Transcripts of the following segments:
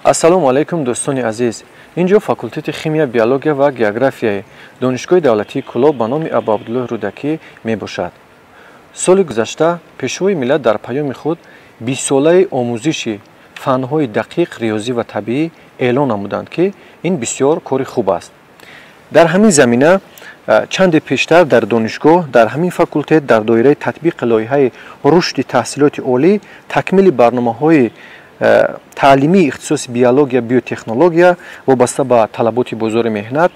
Ассалому алайкум, дӯстони азиз. Ин ҷо факултети химия, биология ва географияи Донишгоҳи давлатии Кӯлоб ба номи Абуабдуллоҳи Рӯдакӣ мебошад. Соли гузашта Пешвои миллат дар паёми худ 20-солаи омӯзиши фанҳои дақиқ, риёзӣ ва табиӣ эълон намуданд, ки ин бисёр кори хуб аст. Дар ҳамин замина чанде пештар дар донишгоҳ, дар ҳамин факултет, дар доираи татбиқи лоиҳаи рушди таҳсилоти олӣ, такмили барномаҳои таълимии ихтисоси биология, биотехнология вобаста ба талаботи бозори меҳнат,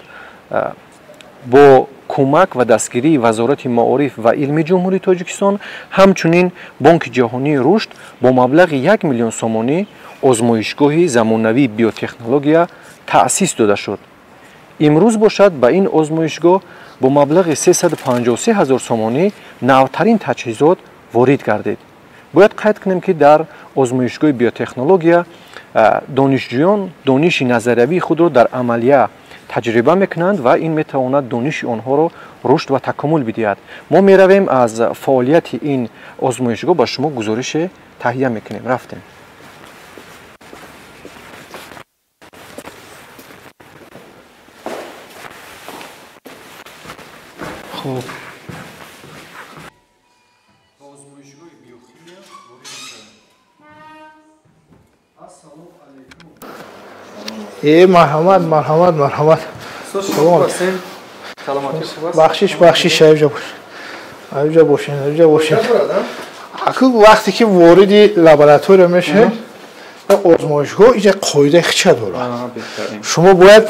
бо кӯмак ва дастгирии Вазорати маориф ва илми Ҷумҳурии Тоҷикистон, ҳамчунин Бонки ҷаҳонии рушд бо маблағи 1 миллион сомонӣ озмоишгоҳи замонавии биотехнология таъсис дода шуд. Имрӯз бошад, ба ин озмоишгоҳ бо маблағи 353 ҳазор сомонӣ навтарин таҷҳизот ворид гардид. Бояд қайд кунем, ки дар озмоишгоҳи биотехнология донишҷӯён дониши назариявии худро дар амалия таҷриба мекунанд ва ин метавонад дониши онҳоро рушд ва такомул бидиҳад. Мо меравем, аз фаъолияти ин озмоишгоҳ ба шумо гузорише таҳия мекунем. Рафтем. Хуб, озмоишгоҳи биохимия ворид мешавем. Ассалому алайкум. Э, марҳамат, марҳамат, марҳамат. Бахшиш, бахшиш, аюҷа бош, аюҷа бошен, аюҷа бошен. Аку вақте ки вориди лаборатория мешавед, озмоишгоҳ инҷа қоидаи хича дорад. Шумо бояд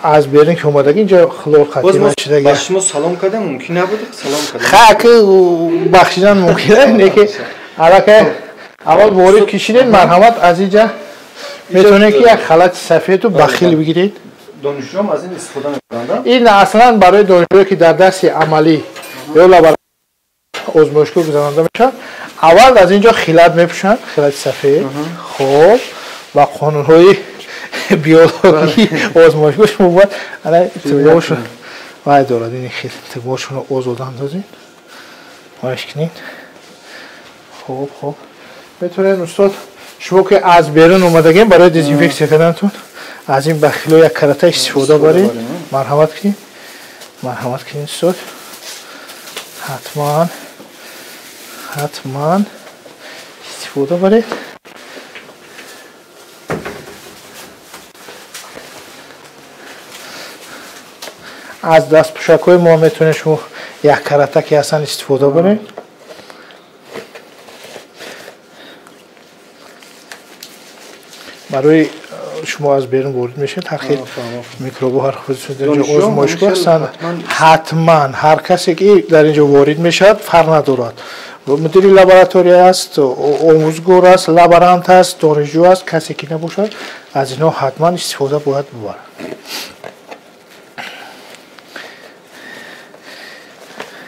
аз берун ки омадаги, инҷа хлор қатишудаги. Шумо салом кардем, мумкин набуд салом кардем. Ха, аки бахшидан мумкин не, ки аллакай аввал ворид кишидед. Марҳамат, аз инҷа метавонед ки як халати сафеду бахил бигиред. Донишҷӯам аз ин истифода мекунанд? Ин аслан барои донишҷӯе ки дар дарси амалӣ ё озмоишгоҳ гузаронда мешавад, аввал аз ин ҷо хилат мепӯшанд, хилати сафед. Хоб, ва қонунҳои биологии озмоишгоҳ шумо бояд тигмошо вай дорад, ин хел тигмошоно озод андозед, вайш кунед. Хоб, хоб, метавонед, устод, шумо ки аз берун омадагем, барои дезинфексия карданатон аз ин бахило як карата истифода баред. Марҳамат кунед, марҳамат кунед, устод, ҳатман, ҳатман истифода баред. Аз дастпӯшакҳои мо метавонед шумо як карата ки ҳастанд истифода баред. Барои шумо аз берун ворид мешавед, ҳар хел микробу ҳар озмоишгоҳ ҳастанд. Ҳатман ҳар касе ки дар ин ҷо ворид мешавад, фарқ надорад, мудири лаборатория аст, омӯзгор аст, лаборант аст, донишҷӯ аст, касе ки набошад, аз инҳо ҳатман истифода бояд бубарад.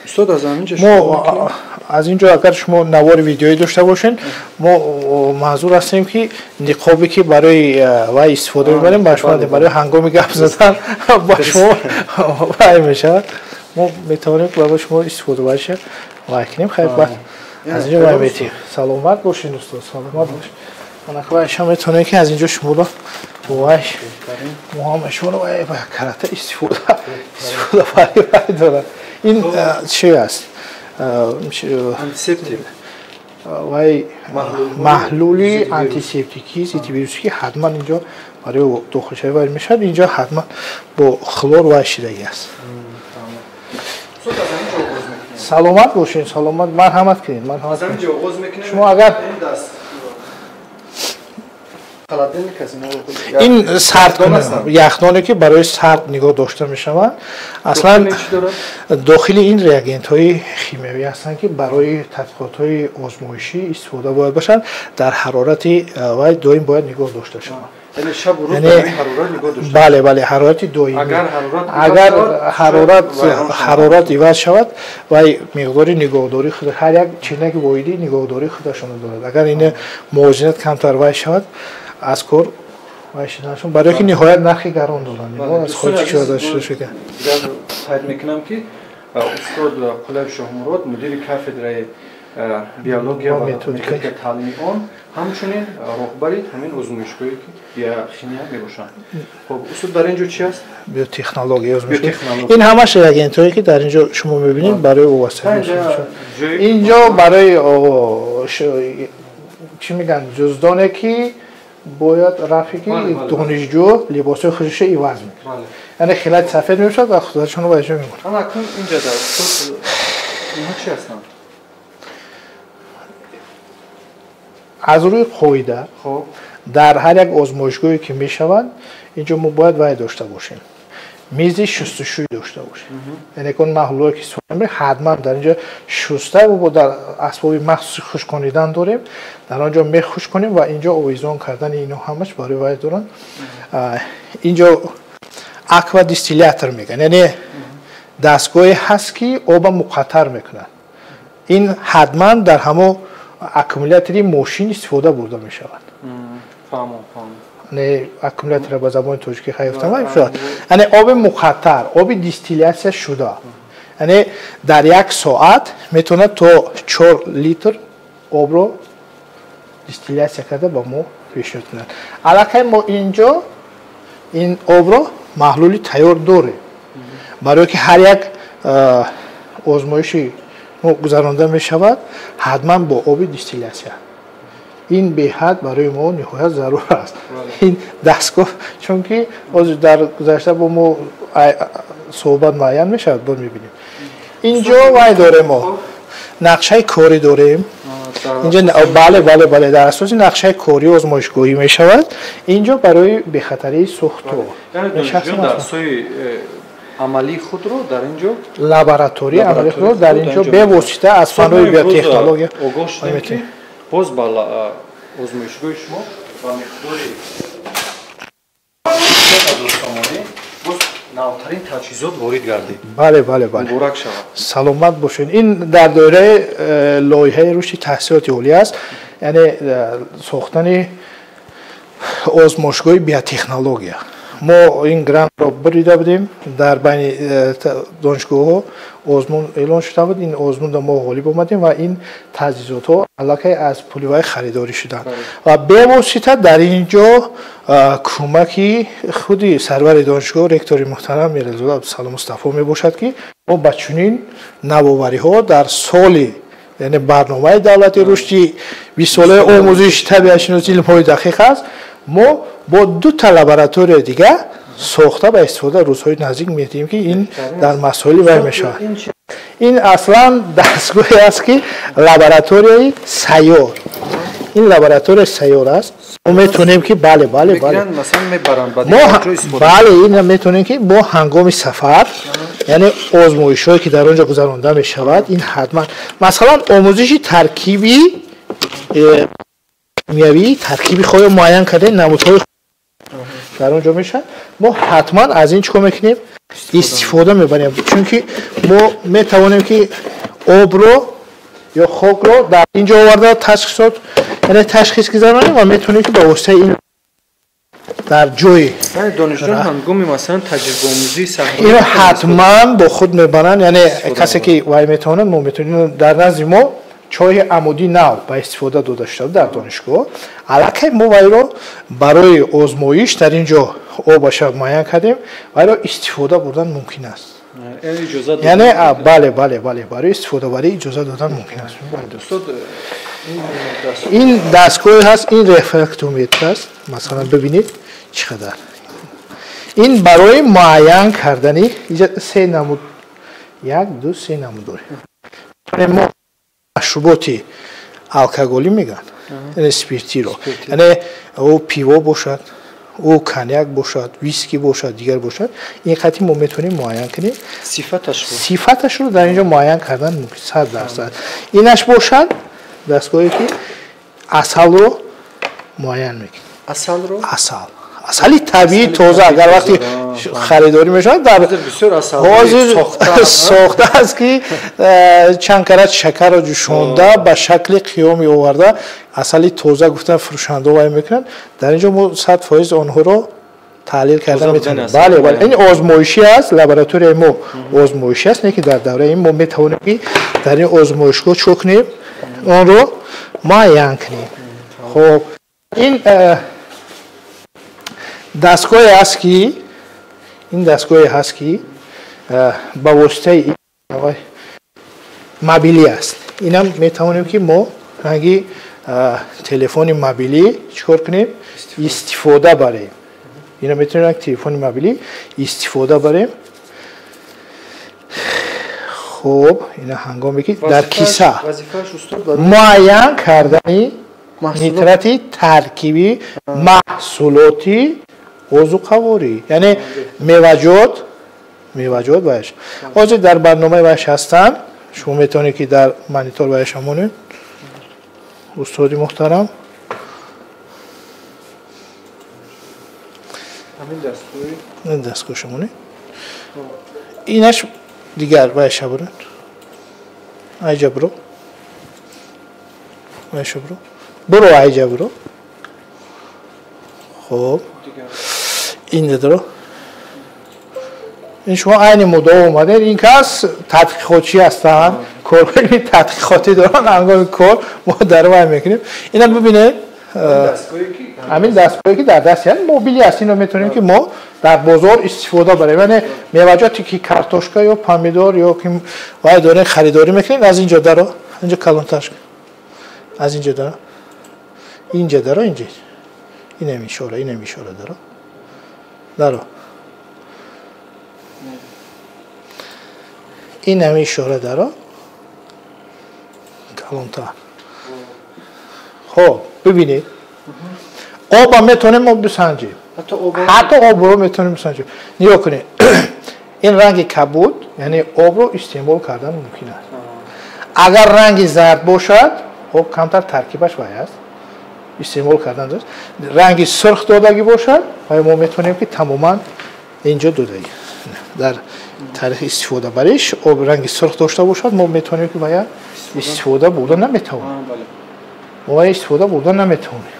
Устод, аз ҳаминҷо мо аз ин ҷо, агар шумо навори видеоӣ дошта бошед, мо манзур ҳастем, ки ниқобе ки барои вай истифода мебарем, ба шумо барои ҳангоми гап задан ба шумо вай мешавад. Мо метавонем барои шумо истифода бариша вай кунем. Хайр, баъд аз ин ҷо вай метиҳем. Саломат бошед, устод, саломат бошед. Вайша метавонем ки аз ин ҷо шуморо вай мо ҳама шуморо вай карата истифода бари вай дорад. Ин чи аст? Антисептик. Вай маҳлули антисептикӣ, зидди вирусӣ, ки ҳатман инҷо барои дохилшавӣ вай мешавад. Инҷо ҳатман бо хлор вай шидагӣ аст. Саломат бошед, саломат, марҳамат кунед, марҳамат. Шумо агар ин сард яхдоне ки барои сард нигоҳ дошта мешавад, аслан дохили ин реагентҳои химиявӣ ҳастанд, ки барои тадқиқотҳои озмоишӣ истифода бояд бошанд, дар ҳарорати вай доим бояд нигоҳ дошта шаванд. Бале, бале, ҳарорати доимӣ. Агар ҳарорат иваз шавад, вай миқдори нигоҳдории худ, ҳар як чинаки воҳидӣ нигоҳдории худашонро дорад. Агар ин мувозинат камтар вай шавад, аз кор вай шуданашон, барое ки ниҳоят нархи гарон доранд, аз хориҷи кишвар шуда. Қайд мекунам, ки устод Қулаев Шоҳмурод мудири кафедраи биология ва методикаи таълими он, ҳамчунин роҳбари ҳамин озмоишгоҳе ки биохимия мебошанд. Хуб, устод, дар ин ҷо чи аст? Биотехнология озмоишгоҳ. Ин ҳамаш реагентҳое ки дар ин ҷо шумо мебинед барои вобаста. Ин ҷо барои чӣ мегӯянд, ҷуздоне ки бояд рафи ки донишҷӯ либосҳои худашро иваз мекунад. Яъне хилати сафед мебошад ва худашонро ба ҷо мемонад. Ана акнун инҷа дар инҳо чи ҳастанд? Аз рӯи қоида дар ҳар як озмоишгоҳе ки мешавад, инҷо мо бояд вай дошта бошем, мизи шустушӯй дошта бошем. Яъне он маҳлулое ки истифода мебарем ҳатман дар инҷо шуста ва дар асбоби махсуси хушконидан дорем, дар он ҷо мехушконем ва инҷо овезон кардани ино ҳамаш барои вай доранд. Инҷо аквадистиллятор мегӯянд, яъне дастгоҳе ҳаст ки оба муқаттар мекунад. Ин ҳатман дар ҳамо аккумулятори мошин истифода бурда мешавад. Не, аккумулятора ба забони тоҷикӣ хаёфтам шуд. Яъне оби муқаттар, оби дистиллятсия шуда. Яъне дар як соат метавонад то 4 литр обро дистиллятсия карда ба мо пешниҳод кунад. Аллакай мо инҷо ин обро маҳлули тайёр дорем. Барое ки ҳар як озмоиши мо гузаронда мешавад, ҳатман бо оби дистиллятсия. Ин беҳад барои мо ниҳоят зарур аст. Ин дастгоҳ, чунки ҳозир дар гузашта бо мо суҳбат муайян мешавад, боз мебинем. Инҷо вай дорем мо, нақшаи корӣ дорем. Инҷо бале, бале, бале, дар асоси нақшаи корӣ озмоишгоҳӣ мешавад. Инҷо барои бехатарии сӯхту. Яъне донишҷӯён дарсҳои амалии худро дар ин ҷо, лабораторияи амалии худро дар ин ҷо бевосита аз фанҳои биотехнология огоҳ шудем ки боз ба озмоишгоҳи шумо ба миқдори 5000 сомонӣ боз навтарин таҷҳизот ворид гардид. Бале, бале, бале. Муборак шавад. Саломат бошед. Ин дар доираи лоиҳаи рушди таҳсилоти олӣ аст, яъне сохтани озмоишгоҳи биотехнология. Мо ин грантро бурида будем, дар байни донишгоҳҳо озмун эълон шуда буд. Ин озмунро мо ғолиб омадем ва ин таҷҳизотҳо аллакай аз пули вай харидорӣ шуданд ва бевосита дар ин ҷо кӯмаки худи сарвари донишгоҳ, ректори муҳтарам Мирализода Абдусалом Мустафо мебошад, ки мо ба чунин навовариҳо дар соли, яъне барномаи давлати рушди 20-солаи омӯзиши табиатшиносӣ илмҳои дақиқ аст, мо бо дута лаборатория дига сохта ба истифода рӯзҳои наздик медиҳем, ки ин дар масоили вай мешавад. Ин аслан дастгоҳе аст ки лабораторияи сайёр. Ин лабораторияи сайёр аст. Мо метавонем ки бале, бале, бале. Бале, ин метавонем ки бо ҳангоми сафар, яъне озмоишҳое ки дар он ҷо гузаронда мешавад, ин ҳатман масалан омӯзиши таркиби химиявӣ, таркиби хоя муайян кардани намудҳои дар он ҷо мешавад. Мо ҳатман аз ин чӣ кор мекунем? Истифода мебарем, чунки мо метавонем ки обро ё хокро дар ин ҷо оварда ташхисот, яъне ташхис гузаронем ва метавонем ки ба воситаи ин дар ҷои яъне донишҷӯён ҳангоми масалан таҷрибаомӯзии саҳроӣ инро ҳатман бо худ мебаранд. Яъне касе ки вай метавонад, мо метавонем дар назди мо чоҳи амудии нав ба истифода дода шуда дар донишгоҳ. Аллакай мо вайро барои озмоиш дар ин ҷо обаша муайян кардем, вайро истифода бурдан мумкин аст. Яъне бале, бале, бале, барои истифодабарӣ иҷоза додан мумкин аст. Ин дастгоҳе ҳаст, ин рефрактометр аст. Масалан бибинед чӣ қадар. Ин барои муайян кардани инҷа се намуд, 1, 2, 3 намуд дорем. Мо машруботи алкоголӣ мегӯянд, яъне спиртиро, яъне ӯ пиво бошад, ӯ коньяк бошад, виски бошад, дигар бошад, ин қатъи мо метавонем муайян кунем. Сифаташро дар ин ҷо муайян кардан мумкин 100%. Инаш бошад дастгоҳе ки асалро муайян мекунад. Асалро? Асал. Асали табиӣ тоза, агар вақти харидорӣ мешавад, дар ҳозир сохта аст ки чанд карат шакарро ҷӯшонда ба шакли қиёми оварда асали тоза гуфтан фурӯшандаҳо вай мекунанд. Дар ин ҷо мо 100% онҳоро таҳлил карда метавонем. Бале, бале, ин озмоишӣ аст, лабораторияи мо озмоишӣ аст, не ки дар давраи ин мо метавонем ки дар ин озмоишгоҳ чӣ кунем? Онро муайян кунем. Хуб, ин дастгоҳе аст ки ба воситаи мобилӣ аст. Инам метавонем ки мо ранги телефони мобилӣ чикор кунем? Истифода барем. Ино метавонем ранги телефони мобилӣ истифода барем. Хуб, ина ҳангоме ки дар киса муайян кардани нитрати таркиби маҳсулоти озуқаворӣ, яъне меваҷот ваяш. Ҳозир дар барномаи ваяш ҳастанд. Шумо метавонед ки дар монитор ваяш монед. Устоди муҳтарам, ин дастгоҳ шумонед. Инаш дигар ваяша буред. Айҷа буро. Ваяша буро. Буро айҷа буро. Хуб. Ин дро. Ин шумо айни муддао омадед. Ин кас тадқиқотчӣ ҳастанд, корҳои тадқиқотӣ доранд. Ҳангоми кор мо дар вай мекунем. Инам бибинед, ҳамин дастгоҳе ки дар даст, яъне мобилӣ аст. Ино метавонем ки мо дар бозор истифода барем. Яъне меваҷоте ки картошка ё помидор ё ки вай дорем харидорӣ мекунем, аз инҷо даро, инҷо калонтар, аз инҷо даро, инҷо даро, инҷо инам ишора, инам ишора даро, даро, инам ишора даро, калонтар. Хуб, бибинед, об ҳам метавонем мо бисанҷем. Ҳатто обро метавонем бисанҷем. Нигоҳ кунед, ин ранги кабуд, яъне обро истеъмол кардан мумкин аст. Агар ранги зард бошад, об камтар таркибаш вай аст, истеъмол кардан аст. Ранги сурх додагӣ бошад, вай мо метавонем ки тамоман инҷо додагӣ. Дар таърихи истифода бариш об ранги сурх дошта бошад, мо метавонем ки вая истифода бурда наметавонем. Мо вая истифода бурда наметавонем.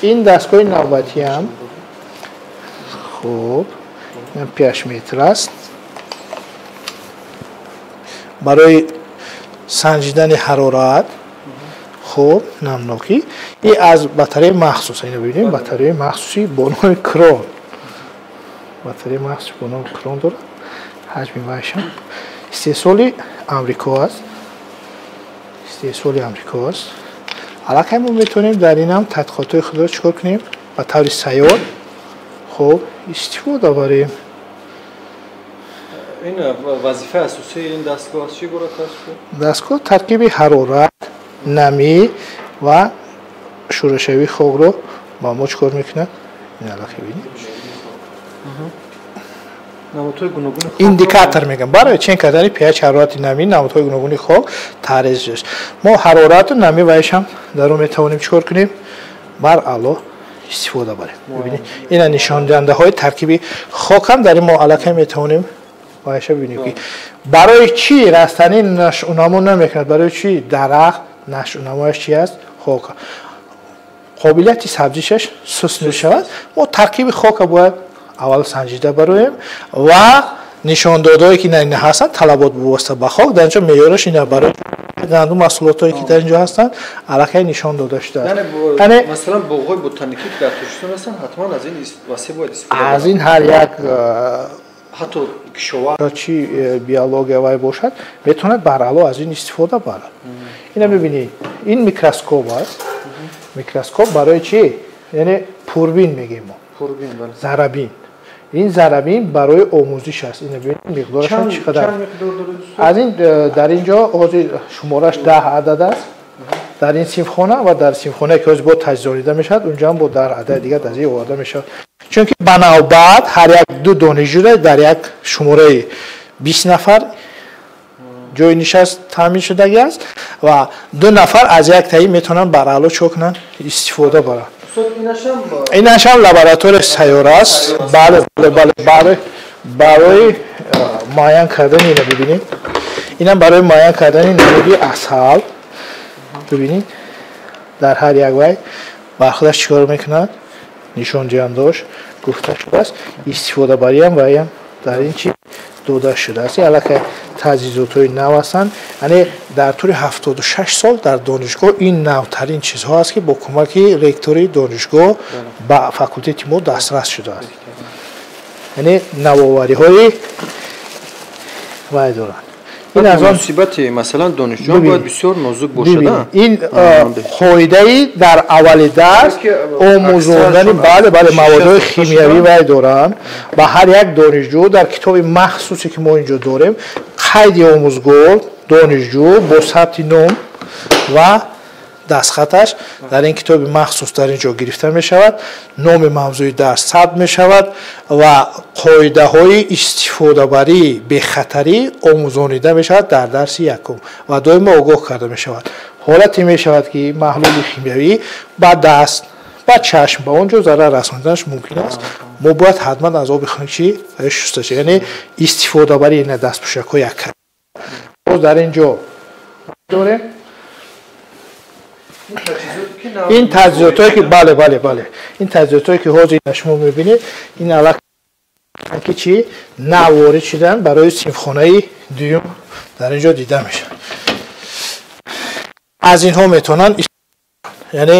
Ин дастгоҳи навбатиам, хуб, ин pH метр аст. Барои санҷидани ҳарорат, хуб, намнокӣ. Ин аз батареяи махсус, ино бибинем, батареяи махсуси бо номи крон. Батареяи махсуси бо номи крон дорад. Ҳаҷми вайшам истеҳсоли Амрико аст. Истеҳсоли Амрико аст. Аллакай мо метавонем дар инам тадқиқотҳои худро чикор кунем? Ба таври сайёр, хуб, истифода барем. Ин вазифаи асосии ин дастгоҳ аз чӣ иборат аст? Дастгоҳ таркиби ҳарорат, намӣ ва шӯрашавии хокро ба мо чикор мекунад? Ин аллакай бинед. Индикатор мегӯям. Барои чен кардани pH, ҳарорати намӣ, намудҳои гуногуни хок таъризиш. Мо ҳарорату намӣ вайшам дар он метавонем чикор кунем? Бар аъло истифода барем. Бибинед, ина нишондиҳандаҳои таркиби хок ҳам дар ин мо аллакай метавонем вайша бибинем ки барои чӣ растанӣ нашъунамо намекунад, барои чӣ дарахт нашъунамояш чи аст? Хок. Қобилияти сабзишаш суст мешавад. Мо таркиби хока бояд аввал санҷида бароем ва нишондодҳое ки ин ҳастанд, талабот бовоста ба хок, дар инҷо меъёраш ина барои гандум маҳсулотҳое ки дар инҷо ҳастанд аллакай нишон дода шудааст. Яъне масалан боғҳои ботаникӣ ки дар Тоҷикистон ҳастанд, ҳатман аз ин васеъ бояд истифода аз ин ҳар як ҳатто кишоварз чи биология вай бошад, метавонад баръало аз ин истифода барад. Ина бибинед, ин микроскоп аст. Микроскоп барои чи? Яъне пурбин мегӯем мо. Пурбин, бале. Зарабин. Ин зарабин барои омӯзиш аст. Ина бибинед миқдораш чӣ қадар. Аз ин дар инҷо ҳозир шумораш 10 адад аст. Дар ин синфхона ва дар синфхонае ки ҳозир бо таҷҳизонида мешавад, унҷо ҳам бо 10 адади дигар аз ин оварда мешавад. Чунки ба навбат ҳар як ду донишҷӯ дар як шумораи 20 нафар ҷои нишаст таъмин шудагӣ аст ва 2 нафар аз як таи метавонанд баръало чо кунанд? Истифода баранд. Инашам лабораторияи сайёра аст. Бале, бале, бале, барои муайян кардани ина бибинед. Инам барои муайян кардани намуди асал. Бибинед, дар ҳар як вай бар худаш чикор мекунад? Нишондиҳандааш гуфта шудааст. Истифодабариам ваям дар ин чи дода шудааст. Ин аллакай таҷҳизотҳои нав ҳастанд. Яъне дар тӯли 76 сол дар донишгоҳ ин навтарин чизҳо аст, ки бо кӯмаки ректори донишгоҳ ба факултети мо дастрас шудааст. Яъне навовариҳои вай доранд. Ин аз он муносибати масалан донишҷӯён бояд бисёр нозук бошад. Ин қоидаи дар аввали дарс омӯзондани бале бале маводҳои химиявӣ вай доранд ва ҳар як донишҷӯ дар китоби махсусе, ки мо инҷо дорем, қайди омӯзгор донишҷӯ бо сабти ном ва дастхаташ дар ин китоби махсус дар ин ҷо гирифта мешавад, номи мавзӯи дарс сабт мешавад ва қоидаҳои истифодабарии бехатарӣ омӯзонида мешавад дар дарси якум ва доимо огоҳ карда мешавад. Ҳолате мешавад, ки маҳлули химиявӣ ба даст, ба чашм, ба он ҷо зарар расониданаш мумкин аст. Мо бояд ҳатман аз оби хунук чӣ шуста шавем, яъне истифодабарии ина дастпӯшакҳо як. Боз дар ин ҷо дорем ин таҷҳизотҳое, ки бале бале бале ин таҷҳизотҳое, ки ҳозир шумо мебинед, ин аллакай чӣ нав ворид шудан барои синфхонаи дуюм дар ин ҷо дида мешавад. Аз инҳо метавонанд, яъне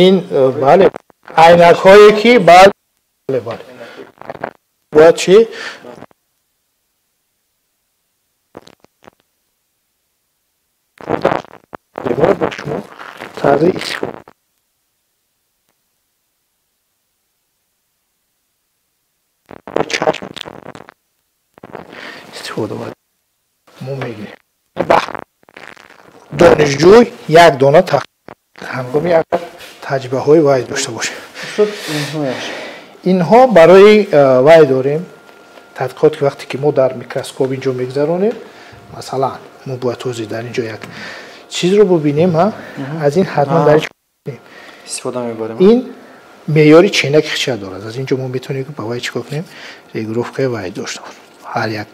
ин бале айнакҳое, ки бале бале бояд чӣ ба шумо тарзи истифода чашм истифода барем. Мо мегирем донишҷӯ як дона ҳангоми агар таҷрибаҳои вай дошта бошем. Инҳо барои вай дорем тадқиқот, ки вақте ки мо дар микроскоп инҷо мегузаронем, масалан мо бояд ҳозир дар инҷо як чизро бубинем, аз ин ҳатман дар истифода мебарем. Ин меъёри ченаки хича дорад. Аз инҷо мо метавонем ки ба вай чӣ кор кунем, регулировкаи вай дошта бошем. Ҳар як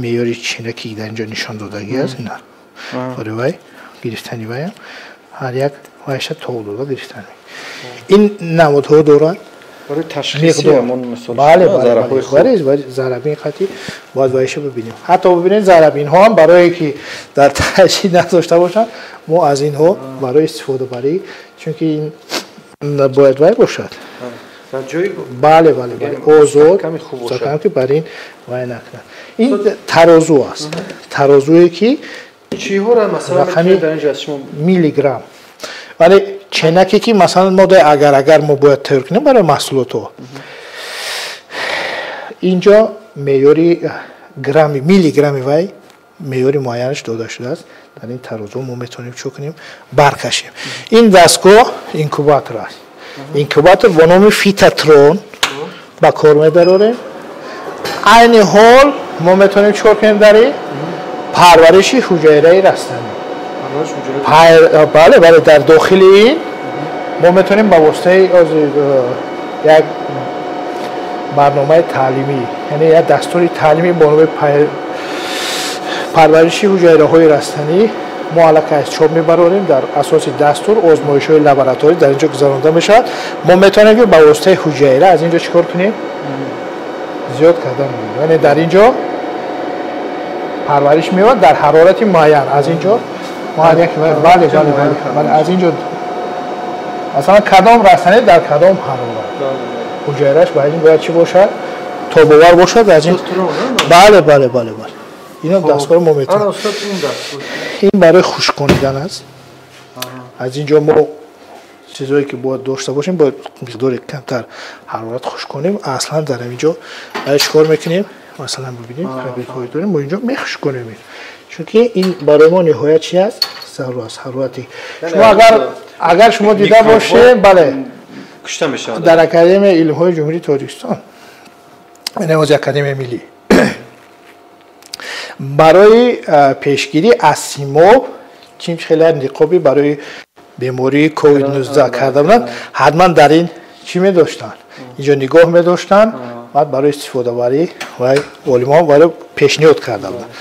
меъёри ченаки дар инҷо нишон додагӣ аст, ина барои вай гирифтани ваям ҳар як вайша тол дода гирифтани. Ин намудҳо дорад барои ташхиси ҳамон мисол. Бале бале бале, зарабин қатъи бояд вайша бибинем. Ҳатто бибинед, зарабинҳо ҳам барое ки дар ташхис надошта бошанд, мо аз инҳо барои истифодабарӣ, чунки ин бояд вай бошад. Бале бале бале, озод ки бар ин вай накунад. Ин тарозу аст, тарозуе ки чиҳоро масалан метавонед дар инҷо аз шумо миллиграмм, вале ченаке ки масалан мо агар мо бояд тайёр кунем барои маҳсулотҳо, инҷо меъёри грамми миллиграмми вай меъёри муайянаш дода шудааст. Дар ин тарозу мо метавонем чӣ кунем, баркашем. Ин дастгоҳ инкубатор аст. Инкубатор бо номи фитотрон ба кор мебарорем. Айни ҳол мо метавонем чӣ кор кунем дар ин парвариши ҳуҷайраи растанӣ. Бале бале, дар дохили ин мо метавонем ба воситаи як барномаи таълимӣ, яъне як дастури таълимӣ бо номи парвариши ҳуҷайраҳои растанӣ мо аллакай аз чоп мебарорем. Дар асоси дастур озмоишҳои лабораторӣ дар инҷо гузаронда мешавад. Мо метавонем ки ба воситаи ҳуҷайра аз инҷо чӣ кор кунем, зиёд кардан, яъне дар инҷо парвариш меёбад дар ҳарорати муайян. Аз инҷо бале бале бале, аз инҷо масалан кадом растанӣ дар кадом ҳарорат ҳуҷайраш ба ин бояд чӣ бошад, тобовар бошад. Аз ин бале бале бале бале, ино дастгоҳро мо метавонем. Ин барои хушконидан аст. Аз инҷо мо чизҳое ки бояд дошта бошем, бояд миқдори камтар ҳарорат хушконем. Аслан дар инҷо чӣ кор мекунем, масалан бибинем фабрикаҳое дорем, мо инҷо мехушконем, чунки ин барои мо ниҳоят чи аст, зарур аст ҳарорати. Шумо агар шумо дида бошед, бале, кушта мешавад дар Академияи илмҳои Ҷумҳурии Тоҷикистон, яъне ҳозир Академияи миллӣ, барои пешгирӣ аз симоб чим хеле ниқоби барои бемории ковид-19 карда буданд, ҳатман дар ин чӣ медоштанд, инҷо нигоҳ медоштанд, баъд барои истифодабарӣ вай олимон барои пешниҳод карда буданд.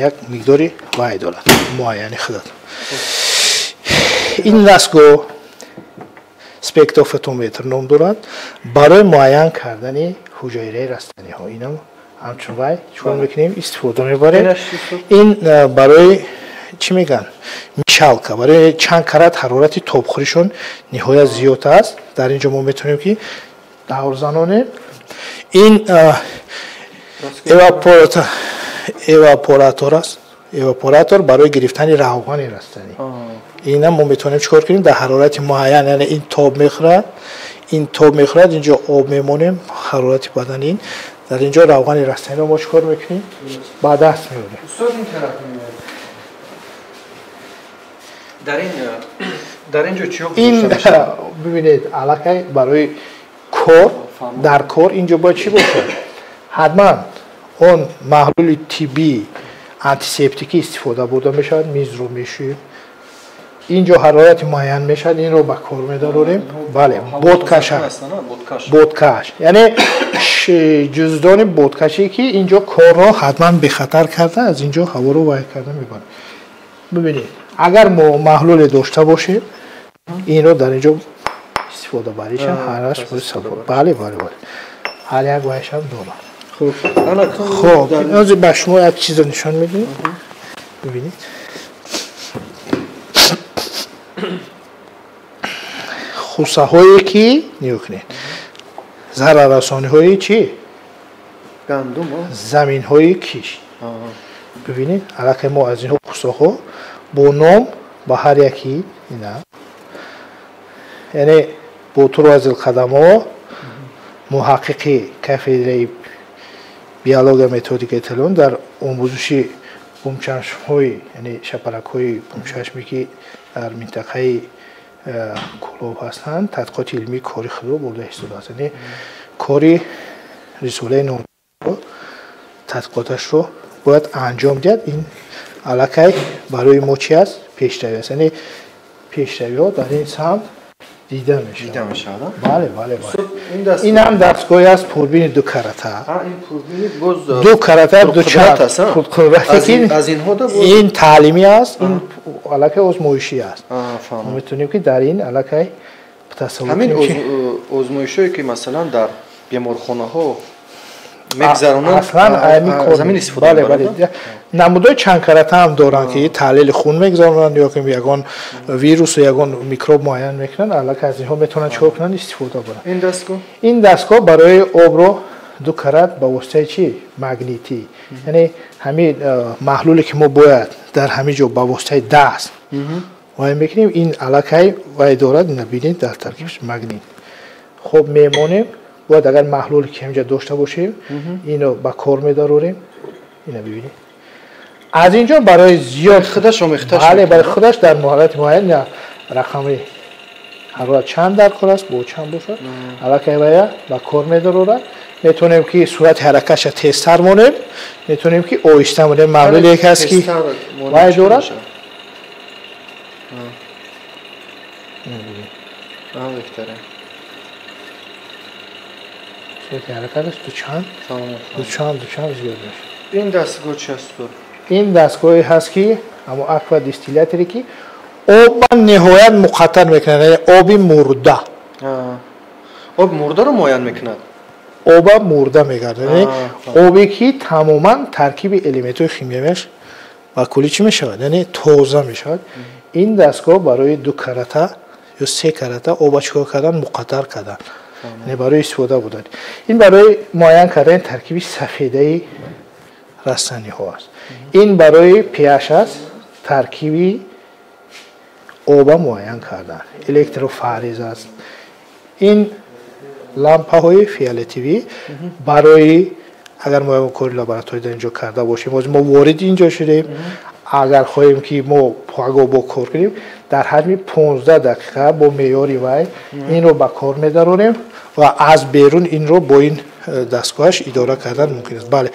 Як миқдори вай дорад муайяни худат. Ин дастгоҳ спектрофотометр ном дорад, барои муайян кардани ҳуҷайраи растаниҳо. Инам ҳамчун вай чикор мекунем, истифода мебарем. Ин барои чӣ мегӯянд, мешалка, барои чанд карат ҳарорати тобхӯришон ниҳоят зиёд аст. Дар ин ҷо мо метавонем ки давр занонем. Ин эвапоратор аст. Эвапоратор барои гирифтани равғани растанӣ. Ина мо метавонем чикор кунем дар ҳарорати муайян, яъне ин тоб мехӯрад, ин тоб мехӯрад, инҷо об мемонем, ҳарорати бадан ин дар инҷо равғани растаниро мо чикор мекунем, ба даст меорем. Дар ин ҷо чиё ин бибинед, аллакай барои кор, дар кор инҷо бояд чӣ бошад? Ҳатман он маҳлули тиббӣ антисептикӣ истифода бурда мешавад, мизро мешӯем, инҷо ҳарорати муайян мешавад, инро ба кор медарорем. Бале, бодкаш аст, бодкаш, яъне ҷуздони бодкаше ки инҷо корро ҳатман бехатар карда, аз инҷо ҳаворо вай карда мебарад. Бибинед, агар мо маҳлуле дошта бошем, инро дар инҷо истифода баришам, ҳараш. Бале, бале, бале, ҳар як вайшам дорад. Хоб, ҳозир ба шумо як чизро нишон медиҳем. Бибинед, хусаҳое ки нигоҳ кунед, зараррасониҳои чӣ? Гандум, заминҳои кишт. Бибинед, аллакай мо аз инҳо хусаҳо бо ном ба ҳар яки ина, яъне бо туру азилқадамҳо муҳаққиқи кафедраи биология методика италион дар омӯзиши бумчашмҳои, яъне шапаракҳои бумчашме ки дар минтақаи Кӯлоб ҳастанд, тадқиқоти илмии кори худро бурда истодааст. Яъне кори рисолаи номро, тадқиқоташро бояд анҷом диҳад. Ин аллакай барои мо чи аст? Пешравӣ аст. Яъне пешравиҳо дар ин самт дида мешавад. Бале, бале, бале. Ин ҳам дастгоҳе аст, пурбини ду карата. Ду карата, ду чанд ин таълимӣ аст, ин аллакай озмоишӣ аст. Мо метавонем ки дар ин аллакай тасаввур ҳамин озмоишҳое ки масалан дар беморхонаҳо мегзаронанд, аз ҳамин истифода мебаранд. Намудҳои чандкарата ҳам доранд ки таҳлили хун мегзаронанд ё ки ягон вирусу ягон микроб муайян мекунанд, аллакай аз инҳо метавонанд чикор кунанд, истифода баранд. Ин дастгоҳ? Ин дастгоҳ барои обро ду карат ба воситаи чӣ? Магнитӣ. Яъне ҳамин маҳлуле ки мо бояд дар ҳамин ҷо ба воситаи даст вай мекунем, ин аллакай вай дорад, ина бинед, дар таркибаш магнит. Хоб мемонем, бояд агар маҳлуле ки ҳаминҷа дошта бошем, ино ба кор медарорем. Ина бибинед, аз инҷо барои зиёд худаш омехта. Бале, барои худаш дар муҳолати муайян рақами ҳарорат чанд дар кор аст, бо чанд бошад, аллакай вая ба кор медарорад. Метавонем ки суръати ҳаракатша тезтар монем, метавонем ки оҳиста монем. Маҳлуле як аст ки вай дорад. Суръати ҳаракаташ дучанд, дучанд, дучанд зиёд мешавад. Ин дастгоҳ чи аст? Ин дастгоҳе ҳаст ки ҳамон аквадистилляторе ки оба ниҳоят муқаттар мекунад, яъне оби мурда. Об мурдаро муайян мекунад? Оба мурда мегардад, яъне обе ки тамоман таркиби элементҳои химиявиаш ба куллӣ чӣ мешавад, яъне тоза мешавад. Ин дастгоҳ барои ду карата ё се карата оба чикор кардан, муқаттар кардан, яъне барои истифода будан. Ин барои муайян кардани таркиби сафедаи растаниҳо аст. Ин барои pH аст, таркиби оба муайян кардан. Электрофарез аст. Ин лампаҳои фиолетивӣ барои агар мо ягон кори лаборатория дар инҷо карда бошем, ҳозир мо вориди инҷо шудем, агар хоҳем ки мо пагоҳ бо кор кунем, дар ҳаҷми 15 дақиқа бо меъёри вай инро ба кор медарорем ва аз берун инро бо ин дастгоҳаш идора кардан мумкин аст. Бале,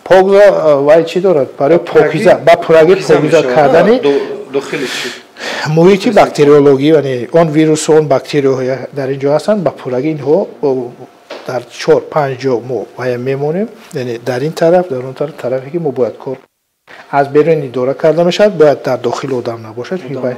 покза вай чӣ дорад? Барои покиза, ба пуррагӣ покиза кардани муҳити бактериологӣ, яъне он вирусу он бактерияҳо дар ин ҷо ҳастанд, ба пуррагӣ инҳо дар 4-5 ҷо мо вая мемонем, яъне дар ин тараф, дар он тараф, тарафе ки мо бояд кор аз берун идора карда мешавад, бояд дар дохил одам набошад, чунки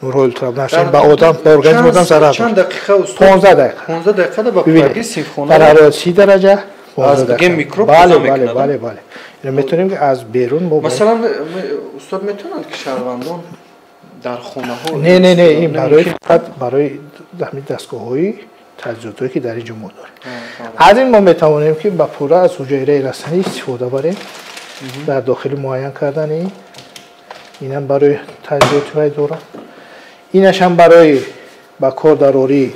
нурҳои ултрабунафш ба одам, ба организми одам зарар. Чанд дақиқа устод? 15 дақиқа. 15 дақиқа ба пуррагӣ синфхона дар ҳарорати 30 дараҷа Аз ген микроб бале бале бале бале. Ино метавонем ки аз берун мо масалан устод метавонанд ки шаҳрвандон дар хонаҳо не не не ин барои фақат барои ҳамин дастгоҳҳои таҷҳизотҳое ки дар ин ҷо мо дорем. Аз ин мо метавонем ки ба пурра аз ҳуҷайраи растанӣ истифода барем дар дохили муайян кардани инам барои таҷҳизоти вай дорам. Инаш ҳам барои ба кор дарории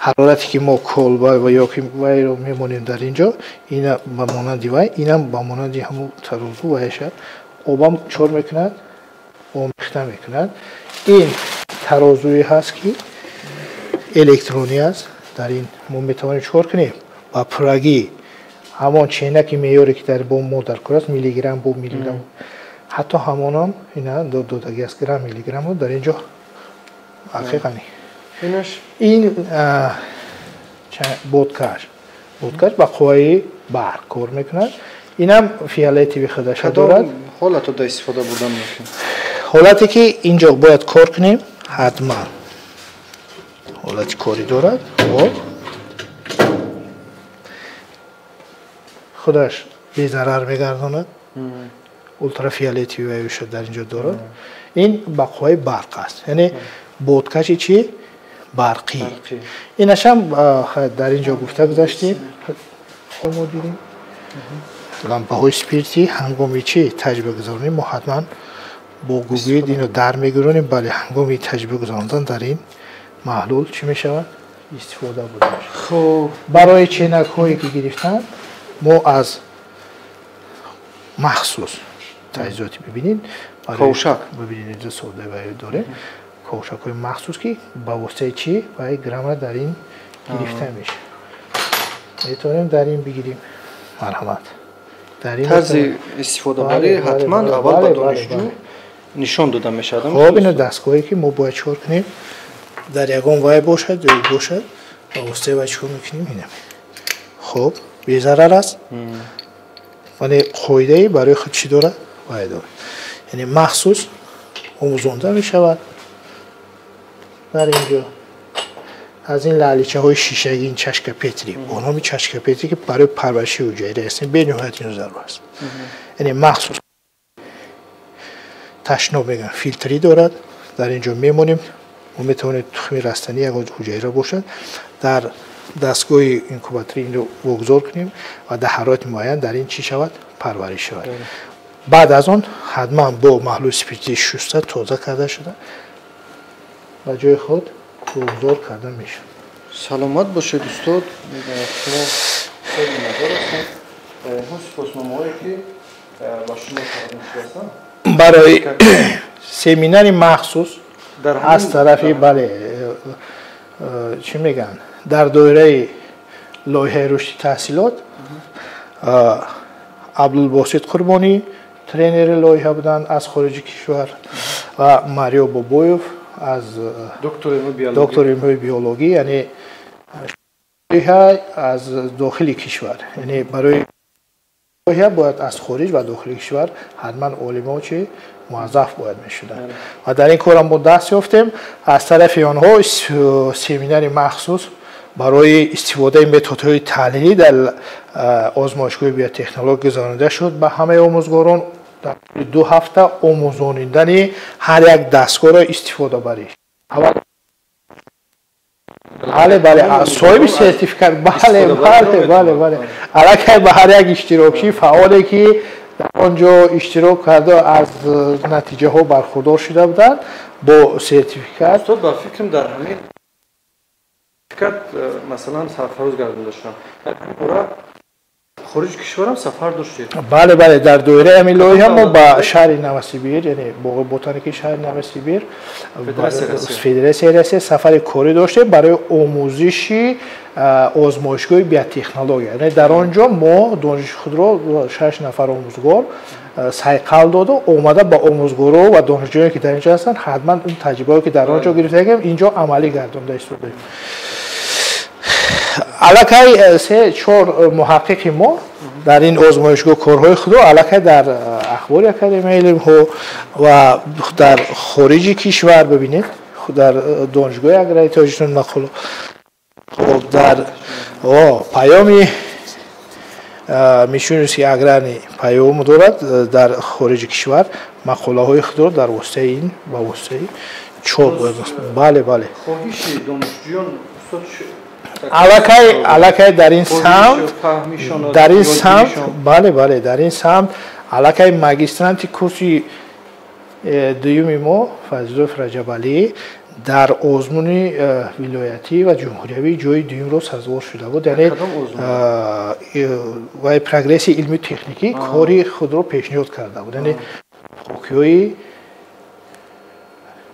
ҳарорате ки мо колба ва ё ки вайро мемонем дар ин ҷо, ина ба монанди вай, инам ба монанди ҳамун тарозу вайша обам чор мекунад, омехта мекунад. Ин тарозуе ҳаст ки электронӣ аст. Дар ин мо метавонем чикор кунем? Ба пуррагӣ ҳамон ченаки меъёре ки дар бо мо дар кор аст, миллиграмм бо миллиграмм, ҳатто ҳамонам ина додагӣ аст, грамм миллиграмм дар ин ҷо ҳақиқани. Ин бодкаш, бодкаш ба қувваи барқ кор мекунад. Инам фиолетовый худаша дорад. Ҳолато да истифода бурдан мумкин? Ҳолате ки ин ҷо бояд кор кунем, ҳатман ҳолати корӣ дорад. Хоб худаш безарар мегардонад. Ултрафиолетовый ваюша дар ин ҷо дорад. Ин ба қувваи барқ аст, яъне бодкаши чӣ? Барқӣ. Инашам дар ин ҷо гуфта гузаштем. Мо дидем лампаҳои спиртӣ ҳангоми чӣ таҷриба гузаронем, мо ҳатман бо гугирд ино дар мегиронем. Бале, ҳангоми таҷриба гузарондан дар ин маҳлул чӣ мешавад? Истифода бурда мешавад. Хуб, барои ченакҳое ки гирифтанд мо аз махсус таҷҳизоти бибинед, ковшак бибинед, инҷо сода дорем, ковшакҳои махсус ки ба воситаи чӣ вай грамма дар ин гирифта мешавад. Метавонем дар ин бигирем. Марҳамат. Тарзи истифодабарӣ ҳатман аввал ба донишҷӯ нишон дода мешавад. Хоб, ино дастгоҳе ки мо бояд чикор кунем, дар ягон вай бошад ё бошад, ба воситаи вай чикор мекунем? Ина хоб безарар аст, вале қоидаи барои худ чӣ дорад? Вай дорад, яъне махсус омӯзонда мешавад. Дар ин ҷо аз ин лаъличаҳои шишагин чашка Петри, бо номи чашка Петри, ки барои парвариши ҳуҷайра аст, бениҳоят ин зарур аст. Яъне махсус ташноб мегӯям, филтрӣ дорад. Дар ин ҷо мемонем, мо метавонем тухми растанӣ ягон ҳуҷайра бошад дар дастгоҳи инкубаторӣ инро вогузор кунем ва дар ҳарорати муайян дар ин чӣ шавад? Парвариш шавад. Баъд аз он ҳатман бо маҳлули спиртӣ шуста тоза карда шуда ба ҷои худ вогузор карда мешавад. Саломат бошед, устод. Шумо хеле назар ҳастед. Инҳо сипосномаҳое ки ба шумо тақдим шудаастанд барои семинари махсус аз тарафи, бале, чӣ мегӯянд, дар доираи лоиҳаи рушди таҳсилот Абдулбосит Қурбонӣ тренери лоиҳа буданд аз хориҷи кишвар ва Марио Бобоев аз доктори илмҳои биологӣ, яъне лоиҳа аз дохили кишвар, яъне барои лоиҳа бояд аз хориҷ ва дохили кишвар ҳатман олимҳо чи муаззаф бояд мешуданд ва дар ин корам мо даст ёфтем. Аз тарафи онҳо семинари махсус барои истифодаи методҳои таҳлилӣ дар озмоишгоҳи биотехнология гузаронида шуд. Ба ҳамаи омӯзгорон дар тӯли 2 ҳафта омӯзонидани ҳар як дастгоҳро истифодабарӣ. Бале, бале, соҳиби сертификат, бале, бале, бале, бале. Аллакай ба ҳар як иштирокчии фаъоле ки дар он ҷо иштирок карда аз натиҷаҳо бархурдор шуда буданд бо сертификат. Устод, ба фикрам дар ҳамин сертификат масалан сарфароз гардонида шудам. Дар ҳамин бора хориҷи кишварам сафар доштед? Бале, бале, дар доираи ҳамин лоиҳа мо ба шаҳри Новосибир, яъне боғи ботаникии шаҳри Новосибир, Федератсияи Россия сафари корӣ доштем барои омӯзиши озмоишгоҳи биотехнология. Яъне дар он ҷо мо дониши худро 6 нафар омӯзгор сайқал доду омада ба омӯзгоро ва донишҷӯёне ки дар ин ҷо ҳастанд ҳатман он таҷрибаҳое ки дар он ҷо гирифтагем инҷо амалӣ гардонда истодаем. Аллакай 3-4 муҳаққиқи мо дар ин озмоишгоҳ корҳои худро аллакай дар Ахбори Академияи илмҳо ва дар хориҷи кишвар бибинед, дар Донишгоҳи аграрии Тоҷикистон мақола, хоб, дар паёми Мичуринский аграрный паём дорад дар хориҷи кишвар, мақолаҳои худро дар воситаи ин ба воситаи чоп. Бале, бале. Хоҳиши донишҷӯён, устод? Аллакай дар ин самт, дар ин самт, бале, бале, дар ин самт аллакай магистранти курси дуюми мо Фазилов Раҷабалӣ дар озмуни вилоятӣ ва ҷумҳуриявӣ ҷои дуюмро сазовор шуда буд, яъне вай прогресси илмию техникӣ кори худро пешниҳод карда буд, яъне хокиҳои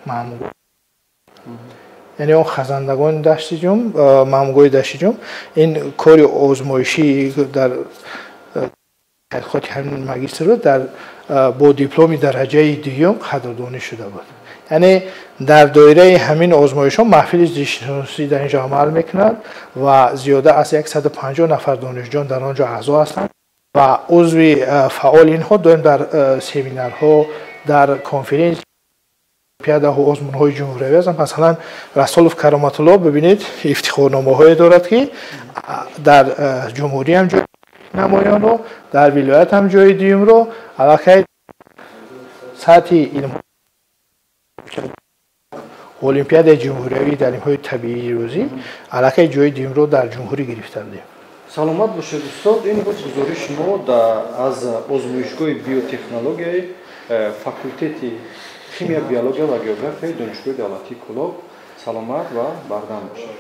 маъмул, яъне он хазандагони дашти Ҷум, маъмулгоҳи дашти Ҷум. Ин кори озмоишӣ дар тадқиқоти ҳамин магистрро дар бо дипломи дараҷаи дуюм қадрдонӣ шуда буд. Яъне дар доираи ҳамин озмоишҳо маҳфили зистшиносӣ дар ин ҷо амал мекунад ва зиёда аз 150 нафар донишҷӯён дар он ҷо аъзо ҳастанд ва узви фаъоли инҳо доим дар семинарҳо, дар конференс, олимпиадаҳо, озмунҳои ҷумҳуриявӣ ҳастанд. Масалан, Расулов Кароматулло, бибинед, ифтихорномаҳое дорад, ки дар ҷумҳуриям ҷои намоёнро, дар вилоят ҳам ҷои дуюмро, аллакай сатҳи илм олимпиадаи ҷумҳуриявии дар илмҳои табиии рӯзӣ аллакай ҷои дуюмро дар ҷумҳурӣ гирифта будем. Саломат бошед, устод. Ин буд гузориши мо аз озмоишгоҳи биотехнологияи факултети химия, биология ва географияи Донишгоҳи давлатии Кӯлоб. Саломат ва бардам бошед.